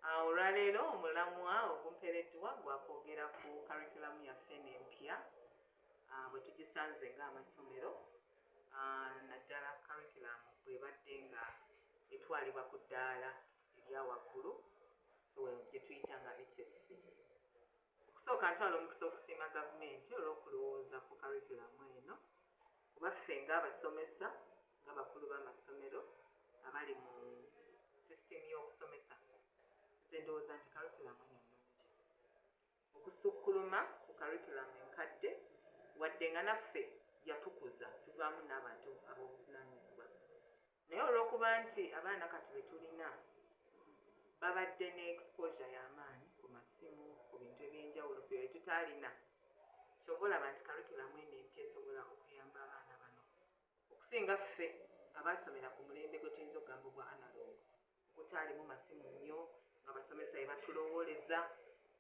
Olwaleero omulamwa ogumpeereddwa gwa kwogera ku curriculum yaffe eno empya bwe tugisanze ng'amasomero, naddala curriculum bw'ebadde nga etwalibwa ku ddaala erya waggulu gye tuyita nga HSC. Okusooka ntwala omukisa okusiima gavumenti olw'okulowooza ku curriculum eno, kuba ffe ng'abasomesa, ng'abakulu b'amasomero abali mu system y'okusomesa, nze ndowooza nti curriculum eno nnungi okusukkuluma ku curriculum enkadde, wadde nga naffe yatukuza tuvaamu n'abantu ab'obuvunaanyizibwa. Naye olw'okuba nti abaana kati be tulina babadde ne exposure y'amaanyi ku masimu, ku bintu ebyenjawulo ffe bye tutaalina, kyova olaba nti curriculum eno empya esobola okuyamba abaana bano okusinga ffe abaasomera ku mulembe gwe tuyinza okugamba ogwa analog, ogutaalimu masimu nnyo, nga basomesa bye batulowooleza,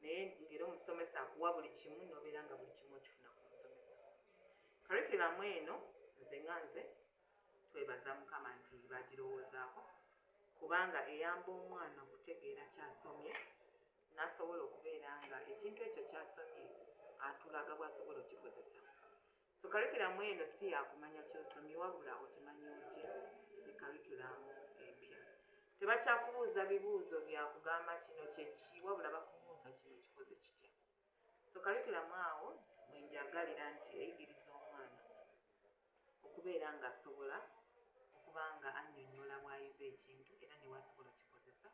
naye ng'era omusomesa akuwa buli kimu n'obeera nga buli kimu okifuna ku musomesa. Curriculum eno nze nga nze twebaza Mukama nti bagirowoozaako, kubanga eyamba omwana okutegeera ky'asomye n'asobola okubeera nga ekintu ekyo ky'asomye atulaga bw'asobola okukikozesa. So curriculum eno si yakumanya ky'osomye, wabula okimanya otya. Ne curriculum empya tebakyakubuuza bibuuzo byakugamba kino kyeki, wabula bakubuuza kino kikoze kitya. So curriculum awo mwenjagalira nti eyigiriza omwana okubeera ng'asobola okuba nga annyonnyola bw'ayize ekintu era ne bw'asobola okukikozesa,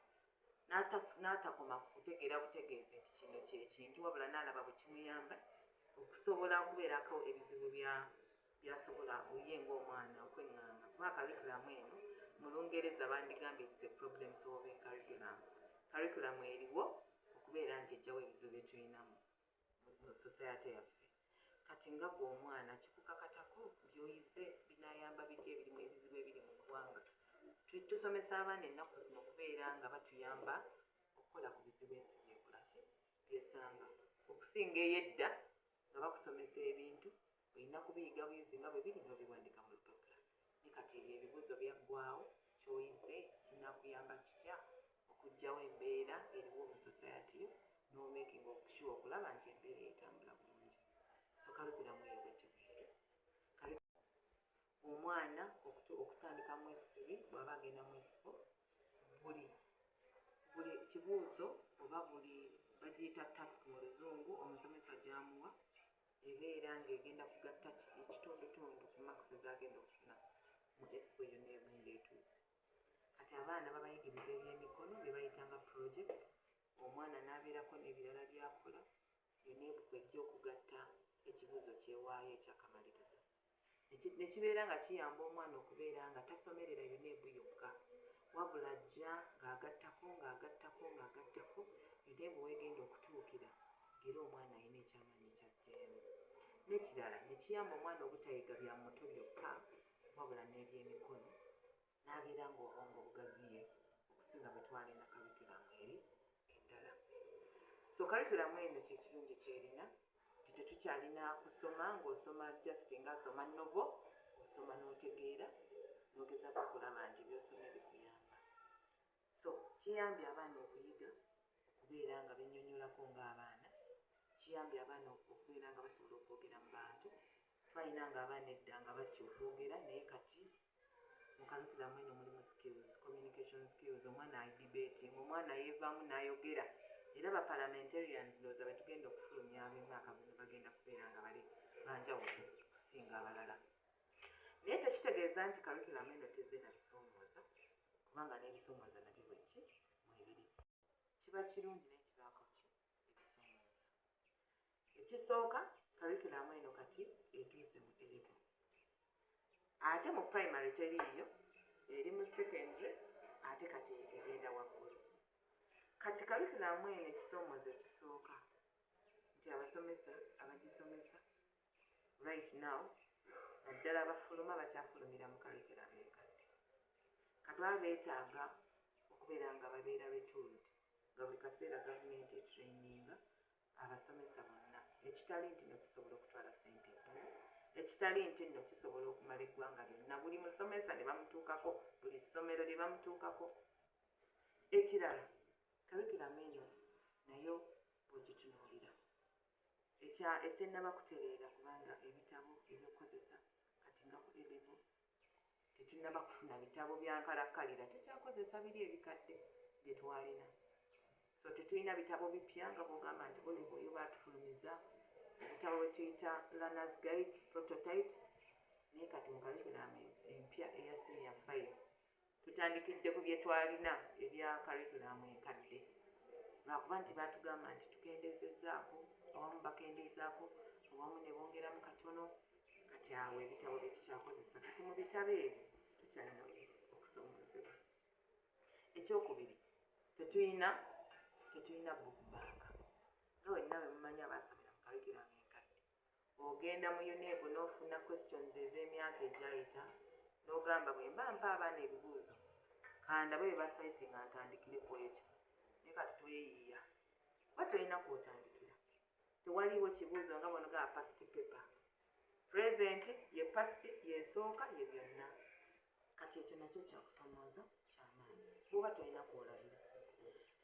n'atakoma ku kutegeera butegeezi nti kino kyekintu, wabula n'alaba bwe kimuyamba okusobola okubeerako ebizibu byasobola ye ng'omwana okweŋŋanga. Kuba curriculum eno mu Lungereza bandigambye it's a problem solving curriculum. Curriculum eriwo okubeera nti ejjawo ebizibu bye tulina mu society yaffe. Kati nga gwe omwana kikukakatako by'oyize binaayamba bitya ebirimu ebizibu ebiri mu ggwanga. Tusomesa abaana ennaku zino okubeera nga batuyamba okukola ku bizibu ensi byekola ki byesanga, okusinga ey'edda nga bakusomesa ebintu olina kubiyiga buyizi nga bwe biri n'obiwandika mu lupapula. Ne kati ebyo ebibuuzo byaggwawo. Ky'oyize kinaakuyamba kitya okuggyawo embeera eriwo mu society yo, n'omakinga sure okulaba nti embeera etambula bulungi. So curriculum eyo bwetyo bweri. Omwana okutandika mu S3, bw'aba agenda mu S4, buli kibuuzo oba buli bagiyita task mu Luzungu omusomesa gy'amuwa ebeera ng'egenda kugatta ekitundutundu ku marks z'agenda okufuna mu S4 yonna eba ng'etuuse. Kati abaana babayigiriza ebyemikono bye bayitanga project, omwana n'abeerako n'ebirala by'akola, UNEB kwejja okugatta ekibuuzo kyewaayo ekyakamalirizo, ne kibeera nga kiyamba omwana okubeera nga tasomerera UNEB yokka, wabula ajja ng'agattako, ng'agattako, ng'agattako, UNEB weegenda okutuukira ng'era omwana alina ekyamaanyi kyaggyeemu. N'ekirala ne kiyamba omwana obutayiga bya mutwe byokka, wabula n'ebyemikono, n'abeera ng'obwongo bugaziye okusinga bwe twalina curriculum eri endala. So curriculum eno kyekirungi kyerina nti tetukyalina kusoma ng'osoma just ng'asoma novel. Osoma n'otegeera n'ogezaako okulaba nti by'osomye bikuyamba. So kiyambye abaana okuyiga okubeera nga bennyonnyolako ng'abaana, kiyambye abaana okubeera nga basobola okwogera mu bantu. Twalina nga abaana edda nga batya okwogera, naye kati mu curriculum eno mulimu skills, communication skills. Omwana adebating, omwana yeevaamu n'ayogera, era ba parliamentarians ndowooza betugenda okufulumya ab'emwaka guno bagenda kubeera nga bali banjawulo okusinga abalala. Naye tekitegeeza nti curriculum eno tezze na bisoomooza, kubanga n'ebisoomooza nabyo bweki mwebiri. Kiba kirungi naye kibaako ki ebisoomooza. Ekisooka, curriculum eno kati etuuse mu A level, ate mu primary teriiyo, eri mu secondary, ate kati egenda waggulu. Kati curriculum eno ekisoomooza ekisooka nti abasomesa abagisomesa right now, naddala abafuluma, bakyafulumira mu curriculum enkadde. Kati baba beetaaga okubeera nga babeera retooled, nga buli kaseera gavumenti etraininga abasomesa bonna, ekitali nti no kisobola okutwala ssente ntono, ekitali nti nno kisobola okumala eggwanga lyonna, buli musomesa ne bamutuukako, buli ssomero lye bamutuukako. Ekirala, Curriculum eno nayo bw'ogitunuulira ekyennaba kutereera, kubanga ebitabo ebyokukozesa kati nga ku A-level tetunnaba kufuna bitabo byankalakkalira, tukyakozesa biri ebikadde bye twalina. So tetulina bitabo bipya nga bwogamba nti O-level yo baatufulumiza obutabo bwe tuyita learners guides, prototypes. Naye kati mu curriculum empya eya senior 5 tutandikidde ku bye twalina ebya curriculum enkadde, lwakuba nti baatugamba nti tukendezezzaako, awamu bakendezaako, awamu ne bongeramu katono. Kati awo ebitabo bye tukyakozesa, kati mu bitabo ebyo tukyalina okusoomoozebwa. Ekyokubiri, tetulina book bank. Nga wenna bwe mumanyi abaasomera mu curriculum enkadde, ogenda mu UNEB n'ofuna questions ez'emyaka egyayita, n'ogamba bwe mba mpa abaana ebibuuzo kandabe bwe basaiti nga ntandikire ku ekyo. Naye kati tweyiiya kuba tolina kwotandikira, tewaliiwo kibuuzo nga bwonogaba past paper. Present ye past, yesooka, ye byonna. Kati ekyo nakyo kyakusomooza kyamaanyi bwoba tolina kwolabira.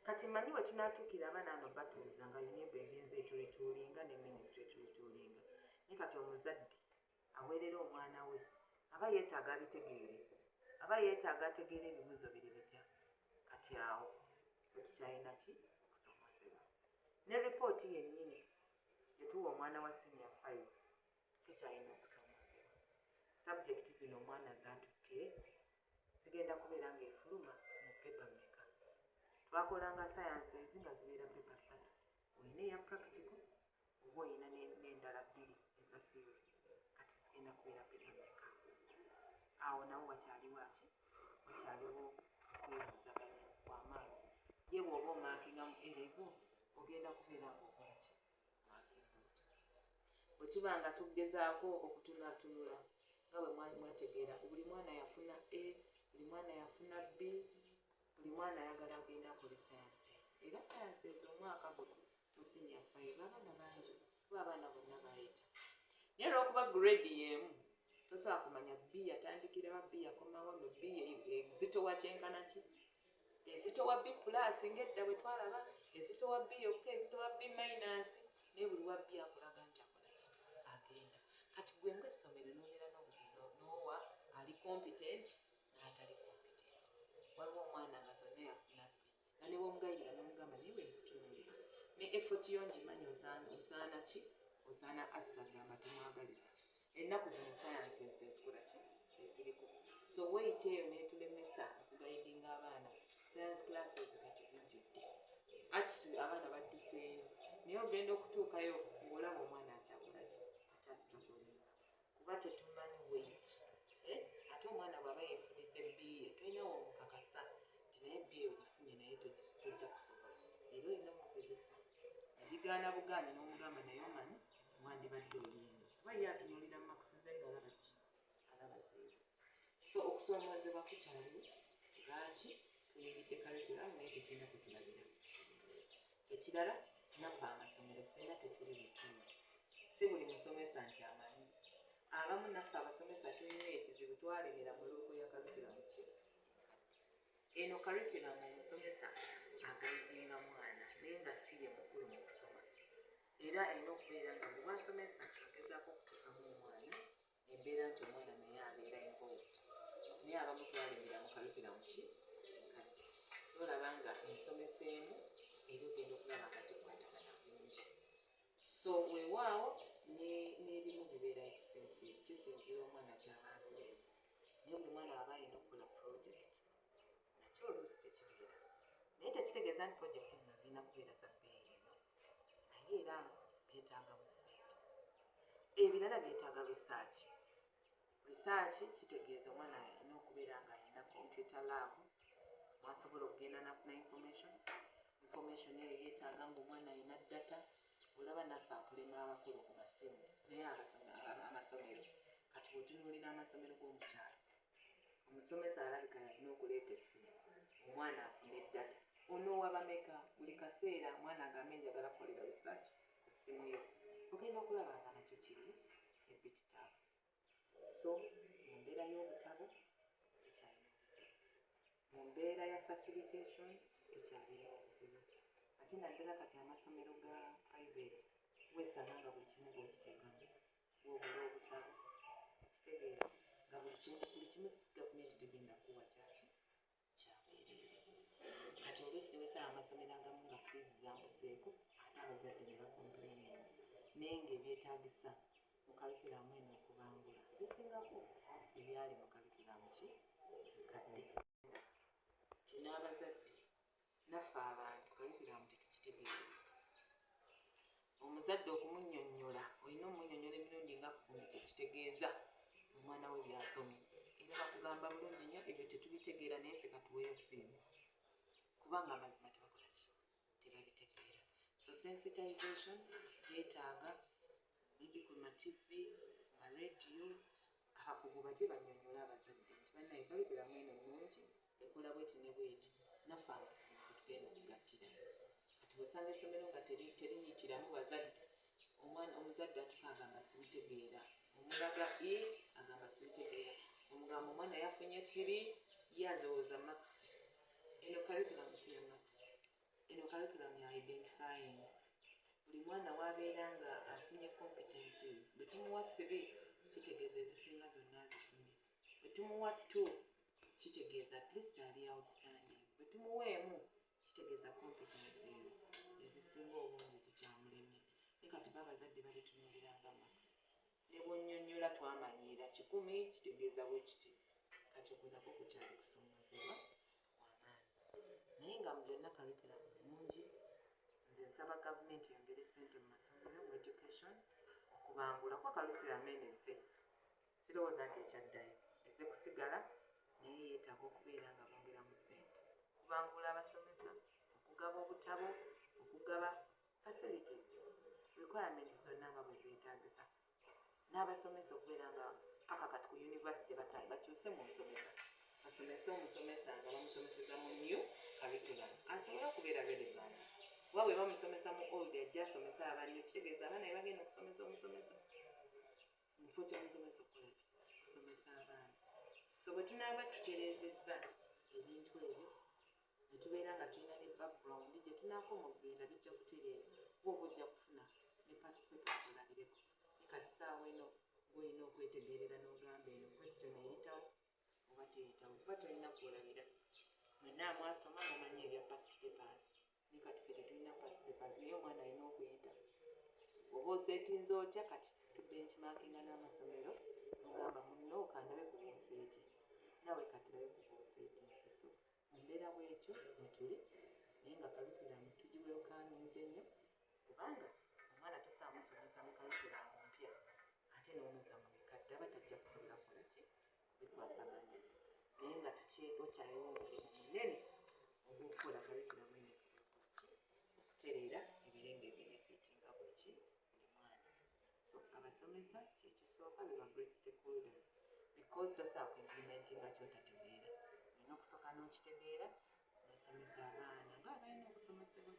Kati manyi bwe tunaatuukira abaana ano batuuza nga UNEB egenza eturetoolinga ne ministry eturetoolinga. Naye kati omuzadde aweerera omwana we aba yeetaaga abitegeere, aba yeetaaga ategeere ebibuuzo biri bitya. Kati awo wetukyalina ki okusomoozebwa. Ne ripooti yennyini etuwa omwana wa senior 5 tukyalina okusomoozebwa. Subject zino omwana zatutte zigenda kubeera ng'efuluma mu paper mmeka? Twakolanga sciences nga zibeera paper ssatu, olina eya practical oba olina n'endala bbiri eza theory. Kati zigenda kubeera paper mmeka? Awo nawo wakyaliwo aki wakyaliwo okwebuuzaganya kwamaanyi. Ye bw'oba omarkinga mu A-level ogenda kubeera ng'okola ki, markinga otya? Bwe tuba nga tugezaako okutunatunula nga bwe mwategeera, buli mwana yafuna A, buli mwana yafuna B, buli mwana ayagala agenda akole sciences. Era sciences omwaka guno mu senior 5 abaana bangi, kuba abaana bonna bayita, naye olwokuba grade y'emu tosobola kumanya B yatandikirawa, B yakomawo no B ezitowa kyenkana ki, ezitowa B plus ng'edda bwe twalaba, ezitowa B yokka, ezitowa B minus, naye buli wa B akulaga nti akola ki, agenda. Kati gwe ng'essomero n'obeera n'obuzibu n'owa ali competent n'atali competent. Waliwo omwana nga zonna yafuna B, nga ne bw'omugayirira n'omugamba naye bwe nkutunuulira ne effort yo ngimanyi osaana ki, osaana arts, agamba tumwagaliza. Ennaku zino sciences zezikola ki, zeziriko. So weight eyo netulemesa okuguidinga abaana. Science classes kati zijjudde, arts abaana badduseeyo, naye ogenda okutuukayo ng'olaba omwana akyakola ki, akyastrugglinga, kuba tetumanyi weight. Eh? Ate omwana bw'aba yeefunidde B ye, tolina womukakasa nti naye B ogifunye naye tojja kusobola, era olina omugezesa ebigaana bugaanyi n'omugamba naye omanyi wandibadde oli eno, kuba ye atunuulira marks ze ng'alaba ki, alaba zeezo. So okusoomoozebwa kukyaliwo. Lwaki tuyingidde curriculum naye tetulina kutulabira. Ekirala, naffe amasomero ffenna tetuli bituufu, si buli musomesa nti amanyi. Abamu naffe abasomesa tulina ekizibu, twalemera mu loop ya curriculum ki eno. Curriculum omusomesa aguidinga mwana naye nga si ye mukulu mu kusoma, era alina okubeera nga buli bwasomesa agezaako okuteekamu omwana embeera nti omwana naye abeera involved. Naye abamu twalemera mu curriculum ki enkadde, nolaba nga ensomesa emu era ogenda okulaba nga tekwatagana bulungi. So weewaawo n'ebimu bibeera expensive, kisinziira omwana kyaba akoze. Naye buli mwana aba alina okukola project, nakyo oluusi tekibeera, naye tekitegeeza nti project zino zirina kubeera za bbeeyi nnyo, naye era byetaagamu ssente. Ebirala byetaaga research. Research kitegeeza omwana alina okubeera nga alina computer lab mwasobola okugenda nafuna information. Information eyo yeetaaga nga omwana alina data. Olaba naffe atulema abakulu ku masimu, naye amasomero kati bwetunuulira amasomero g'omukyalo, omusomesa alabika yalina okuleeta essimu omwana afune data. Onoowa bameka buli kaseera omwana agambe njagala kukolera research ku ssimu yo? Ogenda okulaba nga nakyo kiri a bit tough. So mu mbeera y'obutabo tukyalina obuzibu, mu mbeera ya facilitation tukyalina obuzibu. Ate naddala kati amasomero ga private, weesanga nga buli kimu bw'okiteekamu, bw'ogula obutabo, kitegeera nga buli kimu gavumenti tegenda kuwa kyaki kyabwereere. Kati oluusi newesanga amasomero agamu nga fees zambuseeko, ate abazadde ne bacomplaininga, naye ng'ebyetaagisa mu curriculum eno okubangula bisingako ebyali mu curriculum ki kadde. Ti n'abazadde naffe abantu curriculum tetukitegeera. Omuzadde okumunnyonnyola, olina omunnyonnyola emirundi nga 10 kyekitegeeza omwana we byasomye. Era bakugamba bulungi nnyo, ebyo tetubitegeera, naye ffe katuweeyo fees, kubanga amazima tebakola ki, tebabitegeera. So sensitization yeetaaga maybe ku ma TV, ma radio, abakugu bajje bannyonnyole abazadde nti bannaye, curriculum eno nnungi, ekola bweti ne bweti, naffe amasomero tetugenda okugattira. Kati bw'osanga essomero nga teriyitiramu bazadde, omwana omuzadde atuka agamba sibitegeera, omulaga e agamba sibitegeera, omugamba omwana yafunye 3, ye alowooza marks. Eno curriculum si ya marks, eno curriculum ya identifying buli mwana wabeera nga afunye competencies. Bwe tumuwa 3, kitegeeza ezisinga zonna azifunye. Bwe tumuwa 2, kitegeeza at least ali outstanding. Bwe tumuwa 1, kitegeeza competencies ezisinga obungi zikyamulemye. Naye kati ba abazadde babitunuulira nga marks, ne bwonnyonnyola twamanyiira 100 kitegeeza bwe kiti. Kati okwo nakwo kukyali kusomoozebwa kwamaanyi, naye nga mu byonna curriculum nnungi. Nze nsaba gavumenti eyongere ssente mu masomero, mu education, okubangula, kuba curriculum eno ezze, sirowooza nti ekyaddayo, ezze kusigala, naye yeetaaga okubeera nga bongeramu ssente kubangula abasomesa, okugaba obutabo, okugaba facilities, requirements zonna nga bwe zeetaagisa, n'abasomesa okubeera nga paka kati ku university bakyuse mu nsomesa, basomese omusomesa nga bamusomeseza mu new curriculum asobole okubeera relevant. Kuba bwe bamusomesa mu old, ajja asomesa abaliyo, kitegeeza abaana be bagenda okusomesa omusomesa mu kifo ky'omusomesa okukola ki, kusomesa abaana. So bwe tunaaba tutereezezza ebintu ebyo, ne tubeera nga tulina ne background gye tunaakoma okugenda, bijja kutereera, kuba oba ojja kufuna ne past papers olabireko. Ne kati saawa eno gwolina okwetegerera n'ogamba eno question eyitawo oba teyitawo, kuba tolina kwolabira. Mwenna mwasoma mumanyi ebya past papers, ne kati ffe tetulina past papers, naye omwana alina okuyita oba osetinze otya. Kati tubenchmarkinga n'amasomero, ogamba munno kandabe ku bwosetinze, naawe katulabe ku bwosetinze. So mu mbeera bwetyo mwetuli, naye nga curriculum tugiwelcominze nnyo, kubanga omwana tosobola musomesa mu curriculum mpya ate n'omuzza mu bikadde, aba tajja kusobola kukola ki, bikwasaganya. Naye nga wakyaliwo omulimu munene ogw'okukola curriculum eno esobola okukola ki, okutereera, ebeere nga ebenefitinga buli ki, buli mwana. So abasomesa kyekisooka, beba great stakeholders, because tosobola kuimplementinga kyotategeera. Olina okusooka n'okitegeera, n'osomesa abaana nga balina okusomesebwa,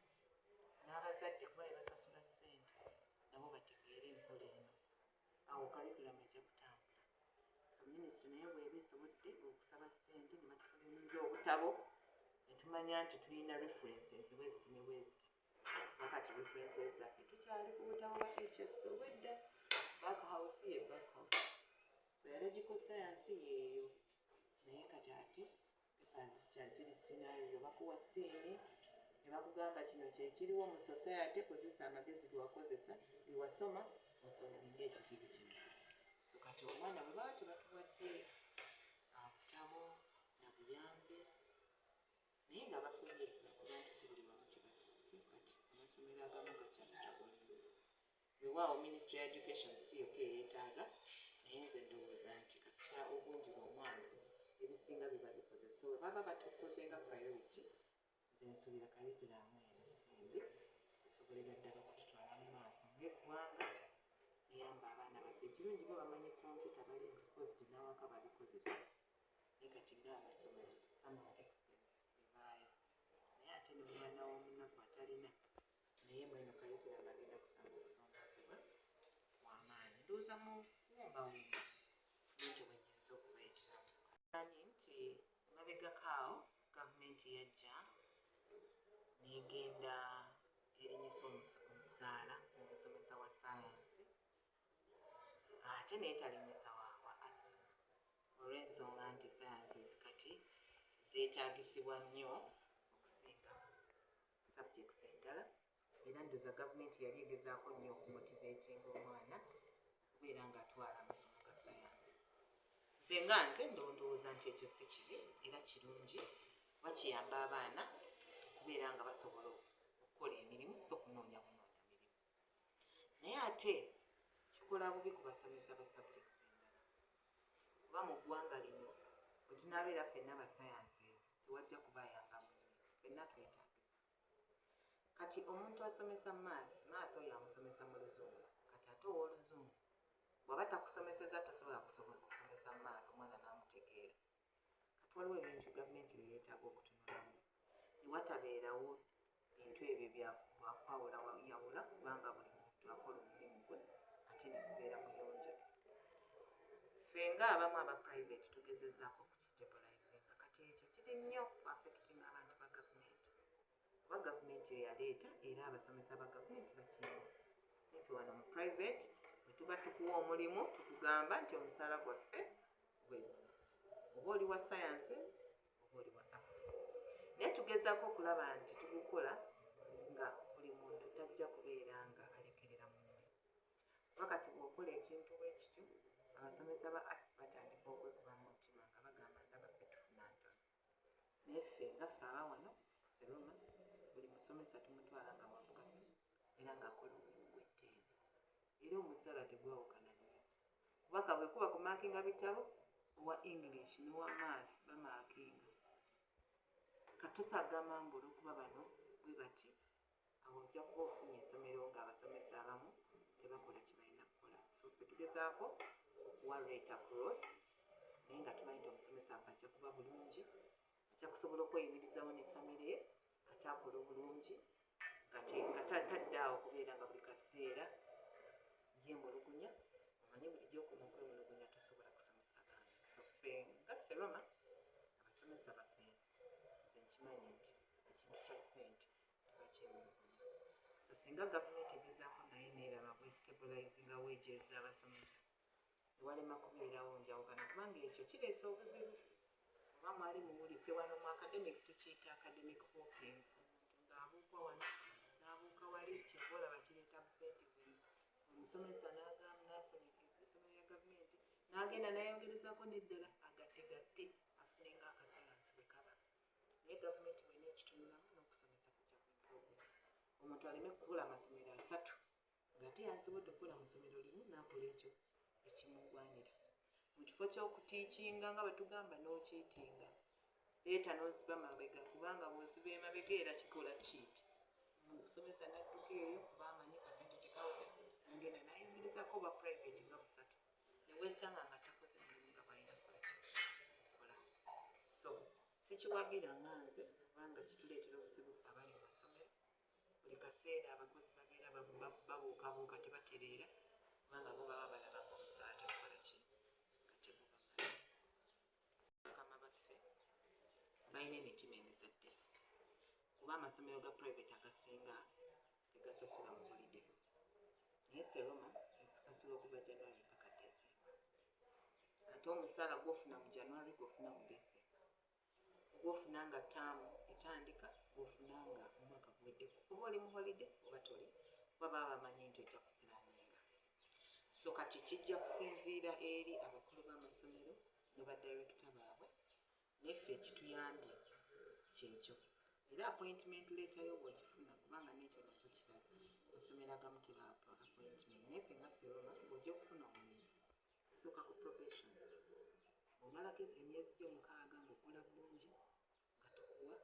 n'abazadde kuba be basasula ssente, nabo bategeere enkola eno, awo curriculum ejja kutambula. So ministry naye bw'eba esobodde okusaba ssente ne batufulumiza obutabo, ne tumanya nti tulina references bweziti ne bweziti. Kakati references zaffe tukyali ku butabo bwa HS obwedda, Backhouse ye Backhouse, biological science yeeyo, naye kati ate papers zikyaziri scenario, bakuwa scene ne bakugamba kino kyekiriwo mu society, kozesa amagezi ge wakozesa ge wasoma osolvinga ekizibu kino. So kati omwana bwe baba tebatuwadde butabo na buyambe, naye nga bafubye, okuba nti si buli wamu tebatuuse, kati amasomero agamu gakyastrugglinga. Weewaawo ministry ya education si yokka eyeetaaga, naye nze ndowooza nti kasita ogunjula omwana, ebisinga biba bikoze. So bwe baba batukoze nga priority, nze nsuubira curriculum eno simbi esobolera ddala okututwala mu maaso ng'eggwanga, neyamba abaana baffe. Ekirungi bo bamanyi kompyuta, bali exposed n'awaka babikozesa, naye kati ng'amasomero somehow expense ebaayo. Naye ate n'omwana w'omunaku atalina, naye mweno curriculum agenda kusanga okusoomoozebwa kw'amaanyi. Ndowooza mu kuwumbawumba bwentyo bwe nnyinza okubayitiramu ani nti mabegako awo gavumenti yajja n'egenda. omusaala omusomesa wa sayansi ate n'etalinyisa wa arts, olw'ensonga nti sciences kati zeetagisibwa nnyo okusinga subjects endala. Era ndowooza gavumenti yali egezaako nnyo okumotivatinga omwana okubeera ng'atwala amasomo ga sayansi. Nze nga nze ndowooza nti ekyo si kibi era kirungi, kuba kiyamba abaana okubeera nga basobola okukola emirimu, so kunoonya bunoonya mirimu. Naye ate kikola bubi ku basomesa ba subjects endala, kuba mu ggwanga lino bwe tunaabeera ffenna ba sciences, tewajja kubayamba munne, ffenna twetaagisa. Kati omuntu asomesa math, math oyo amusomesa mu Luzungu. Kati ate ow'Oluzungu bw'aba takusomeseza, tosobola kusomesa math omwana n'amutegeera. Kati waliwo ebintu gavumenti bye yeetaaga okutunulamu ne watabeerawo bintu ebyo byakwawula yawula, kubanga buli muntu akola omulimu gwe ate ne gubeera muyonjo. Ffe ng'abamu aba private tugezezaako okukistabilizinga. Kati ekyo kiri nnyo ku affecting abantu ba gavumenti, kuba gavumenti yo yaleeta era abasomesa ba gavumenti bakirina. Naffe wano mu private bwe tuba tukuwa omulimu, tukugamba nti omusaala gwaffe gwe guno, oba oli wa sciences oba oli wa arts. Naye tugezaako okulaba nti tugukola nga buli muntu tajja kubeera nga alekerera munne, kuba kati bw'okola ekintu bwe kityo, abasomesa ba arts batandika okwekuba mu mutima nga bagamba, "Ndaba ffe tufuna ntono." Naye ffe nga ffe aba wano ku Seroma, buli musomesa tumutwala nga wa mugaso era ng'akola omulimu gw'ettendo, era omusaala tegwawukana nnyo, kubanga bwe kuba kumaakinga bitabo, owa English n'owa math bamaakinga. Kati tosagamba mbu olwokuba bano bwe bati, awo ojja kuba ofunye essomero ng'abasomesa abamu tebakola kye balina kukola. So ffe tugezaako okuwa rate across, naye nga tumanyi nti omusomesa afe ajja kuba bulungi, ajja kusobola okweyimirizawo ne famire ye, ate akola obulungi nga tadde awo kubeera nga buli kaseera yeemulugunya. Omanyi bulijjo okoma okwemulugunya, tosobola kusomesa baana. So ffe nga Seroma, abasomesa baffe, nze nkimanyi nti ekintu kya ssente tebakyemulugunya. So singa gavumenti egezaako naye neeraba bwestabilizinga wages z'abasomesa, ewalema kubeerawo njawukana, kubanga ekyo kireesa obuzibu. Oba mwali muwulidde wano mu academics tukiyita academic hopping, omuntu ng'abuuka wano n'abuuka wali. Kyova olaba kireeta absenteeism. Omusomesa n'agamba n'afuna essomero lya gavumenti, n'agenda n'ayongerezaako n'eddala agattegatte afune ng'akasayansi bwe kaba. Naye gavumenti bw'ena ekitunulamu, n'okusomesa kujja kuimprovinga, omuntu aleme kukola amasomero 3 ng'ate yansobodde okukola mu ssomero limu n'akola ekyo ekimugwanira, mu kifo ky'okutiikinga nga bwe tugamba n'ocheatinga, leeta n'oziba mabega, kubanga bw'oziba emabega era kikola cheat. Omusomesa n'adduka eyo kuba amanyi kasente tekawera, nagenda n'ayongerezako obwa private nga busatu, neweesanga nga takoze mulimu nga bwalina kukola ki kukola. So sikiwagira nga nze, kubanga kituleetera obuzibu ffe abali mu masomero. Buli kaseera abakozi babeera babuukabuuka, tebatereera, kubanga bo baba balaba nga omusaala tegukola ki, nga tegubamala. Bakama baffe balina emitima emizadde, kuba amasomero ga private agasinga tegasasula mu holiday, naye Seroma ekusasula okuva January paka December. Ate omusaala gwofuna mu January gwofuna mu December, gwofuna nga taamu etandika, gwofuna nga omwaka guweddeko, oba oli mu holiday oba toli, kuba baba bamanyi nti ojja kupulaninga. So kati kijja kusinziira eri abakulu b'amasomero ne badirekita baabwe. Naffe ekituyambye kyekyo, era appointment letter yo bw'ogifuna, kubanga n'ekyo nakyo kirala, amasomero agamu teba appointment. Naye ffe nga Seroma, bw'ojja okufuna omulimu osooka ku probation. Bw'omalako emyezi gyo 6 ng'okola bulungi, nga tukuwa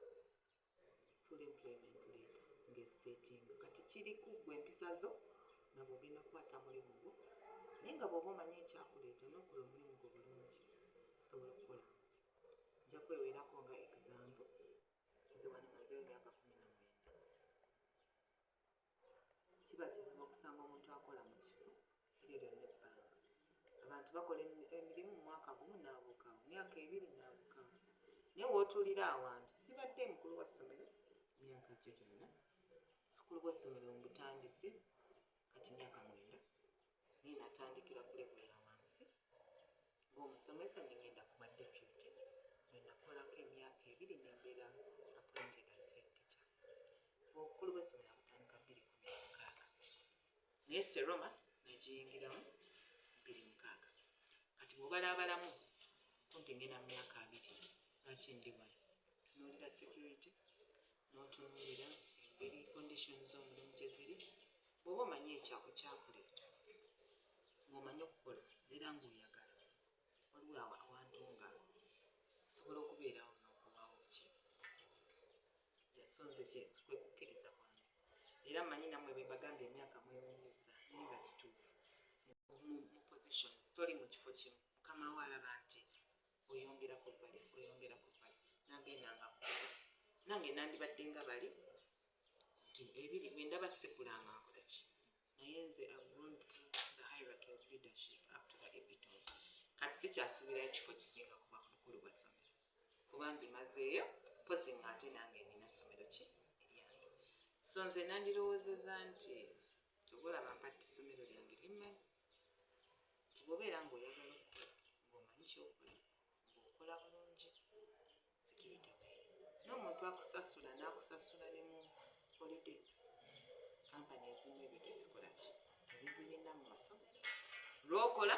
full employment letter ng'estatinga kati kiri ku ggwe empisa zo nga bw'ogenda kukwata mulimu gwo. Naye nga bw'oba omanyi ekyakuleeta n'okola omulimu gwo bulungi, osobola okukola. Nja kwewerako nga example, nze wano mazeeyo emyaka 19. Kiba kizibu okusanga omuntu akola mu kifo eryo lyonna ebbanga. Abantu bakola emirimu mu mwaka gumu n'abuukawo, myaka 2 n'abuukawo. Naye w'otuulira awantu, sibadde mukulu wa ssomero myaka gyo gyonna. Obukulu bw'essomero mbutandise kati myaka 9, naye natandikira ku level ya wansi ng'omusomesa, nengenda kuba deputy, bwe nakolako emyaka 2 nembeera appointed as head teacher. Obukulu bw'essomero butandika 2016, naye Seroma nagiyingiramu 2006. Kati bw'obalaabalamu kumpi ngenda mu myaka 20. Lwaki ndi wano? Tunuulira security, n'otunuulira engeri conditions z'omulimu gye ziri. Bw'oba omanyi ekyako kyakuleeta, ng'omanyi okukola era ng'oyagala, waliwo awantu nga osobola okubeerawo n'okomawo ki. So nze kwe kukkiriza kwange, era mmanyi nammwe bwe mbagambye emyaka mwewunyizza, naye nga kituufu. Mu positions toli mu kifo kimu, mukama we alaba nti oyongerako value, oyongerako value, nagenda nga akukuza. Nange nandibadde nga bali nti ebiri bwe ndaba sikulanga nkola ki, naye nze I've grown through the hierarchy of leadership up to the epitome. Kati sikyasuubirayo kifo kisinga kuba bukulu bwa ssomero, kuba mbimazeeyo, mpozi nga ate nange nina ssomero ki eryange. So nze nandirowoozeza nti oba olaba mpadde essomero lyange lyemmanyi nti bw'obeera ng'oyagala okukola, ng'omanyi kyokola, ng'okola bulungi, security weeri, n'omuntu akusasula n'akusasula ne mu holiday. Kampani ezimu ebyo tebizikola ki, tebizirina mu masomero. Lwokola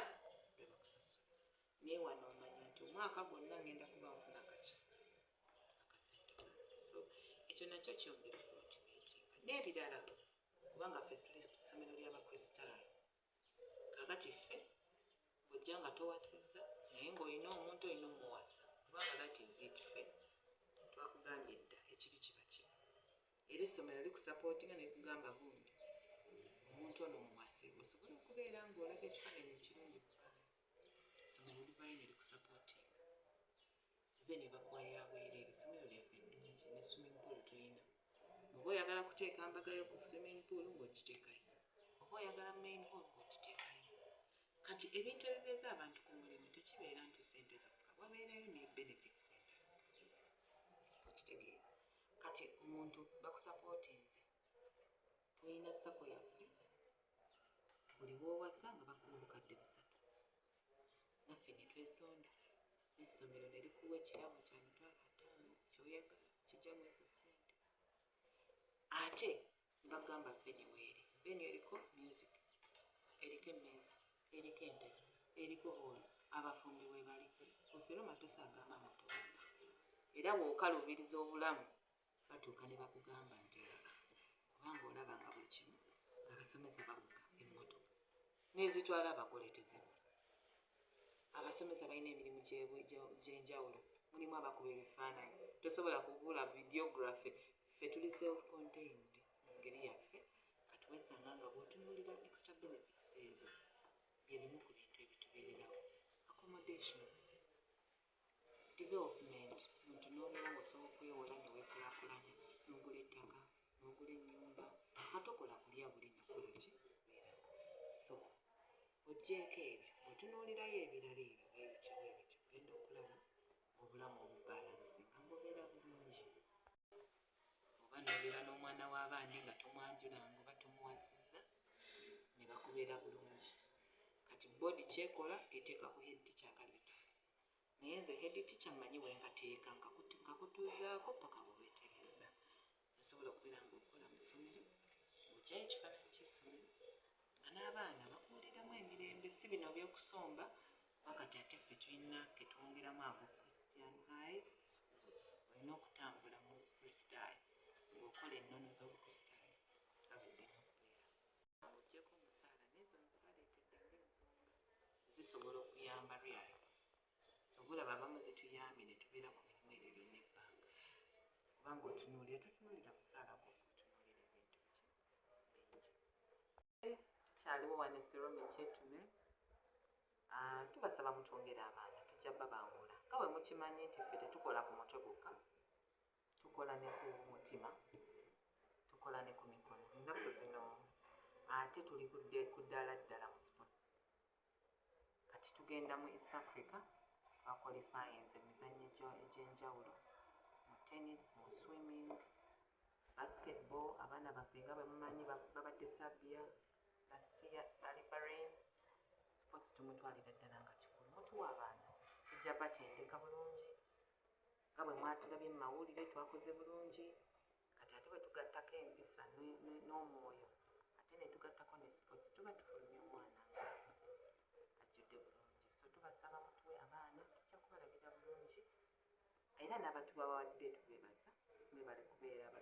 lwe bakusasula, naye wano omanya nti omwaka gwonna ngenda kuba nfuna kaki akasente kange. So ekyo nakyo kyongera okumotivatinga n'ebirala, kubanga ffe tuli ku ssomero ly'Abakristaayo. Kakati ffe bw'ojja nga towasizza, naye ng'olina omuntu olina omuwasa, kubanga that is it. Ffe twakugambye dda, ekibi kiba kibi, era essomero likusapootinga ne likugamba, gundi omuntu ono muwase osobole okubeera ng'olaga ekifaananyi ekirungi mu baana. Essomero livaayo ne likusapootinga, ve ne bakuwa yabwereere. Essomero lyaffe ddungi, ne swimming pool tulina. Oba oyagala kuteeka mbagayo ku swimming pool, ng'ogiteekayo, oba oyagala main hall, ng'ogiteekayo. Kati ebintu ebibeeza abantu ku mulimu tekibeera nti sente zokka, wabeerayo ne benefits endala, okitegeera? Kati omuntu bakusapootinze, tulina SACCO yaffe, buli woowasa nga bakuwa 300,000, naffe ne twesonda n'essomero ne likuwa ekirabo kya 50,000, kyoyagala kijja mu ezo ssente. Ate ne bagamba venue weeri, venue eriko music, eriko emmeeza, eriko entebe, eriko hall, abafumbi we bali. Oseroma tosaaga maama towasa, era bw'okaluubiriza obulamu batuuka ne bakugamba nti aa, kubanga olaba nga buli kimu abasomesa bavuga emmotoka n'ezitwala abagole tezibula. Abasomesa balina emirimu gy'enjawulo, mulimu abakuba ebifaananyi, tosobola kubula videography. Ffe tuli self contained mu ngeri yaffe. Kati wesanga nga bw'otunuulira extra benefits ezo, bye bimu ku bintu ebitubeererawo. Accommodation, development, muntu n'obeera ng'osobola okwewola ne weekulaakulanya, n'ogula ettaka, n'ogula ennyumba, nga tokola kulya buli nakola ki beerawo. So oggyeeko ebyo, bw'otunuulirayo ebirala ebyo bwebityo bwebityo, ogenda okulaba obulamu obubalansinga ng'obeera bulungi, oba n'obeera n'omwana w'abandi nga tomwanjulanga oba tomuwasizza, ne bakubeera bulungi. Kati board kyekola eteeka ku head teacher akazito, naye nze head teacher mmanyi we nkateeka, nkakutuuzaako paka bwe weetereeza. Osobola okubeera ng'okola mu ssomero, ng'oggyayo ekifaananyi ky'essomero, nga n'abaana bakuwuliramu emirembe, si bino by'okusomba. Wakati ate ffe tulina ketwongeramu ago Christian High School, olina okutambula mu Kristaayo ng'okola ennono z'Obukristaayo nga bwe zirina okubeera, ng'oggyeko omusaala. N'ezo nzibaleetedde ng'ensonga zisobola okuyamba really. Obulaba abamu zituyambye ne tubeera ku mirimu eryo lyonna ebbanga, kubanga otunuulira, totunuulira musaala gwokka, otunuulira ebintu ki bingi. Tukyaliwo wano Seroma Kyetume. Tubasaba mutwongere abaana, tujja babangula. Nga bwe mukimanyi nti ffe tetukola ku mutwe gwokka, tukola ne ku mutima, tukola ne ku mikono. Ennaku zino ate tuli ku ddaala ddala mu sports. Kati tugenda mu East Africa, twaqualifyinze emizannyo egy'enjawulo mu tennis, mu swimming. Basketball, abaana baffe nga bwe mumanyi babadde Serbia last year, bali Bahrain. Sports tumutwalira ddala nga kikulu. Mutuwa abaana, tujja batendeka bulungi nga bwe mwatulabye mu mawulire, twakoze bulungi. Kati ate bwe tugattako empisa n'omwoyo, ate ne tugattako ne sports, tuba tufulumya omwana nga ajjudde bulungi. So tubasaba mutuwe abaana, tujja kubalabira bulungi, era n'abatubawadde tubebaza, mwebale kubeera.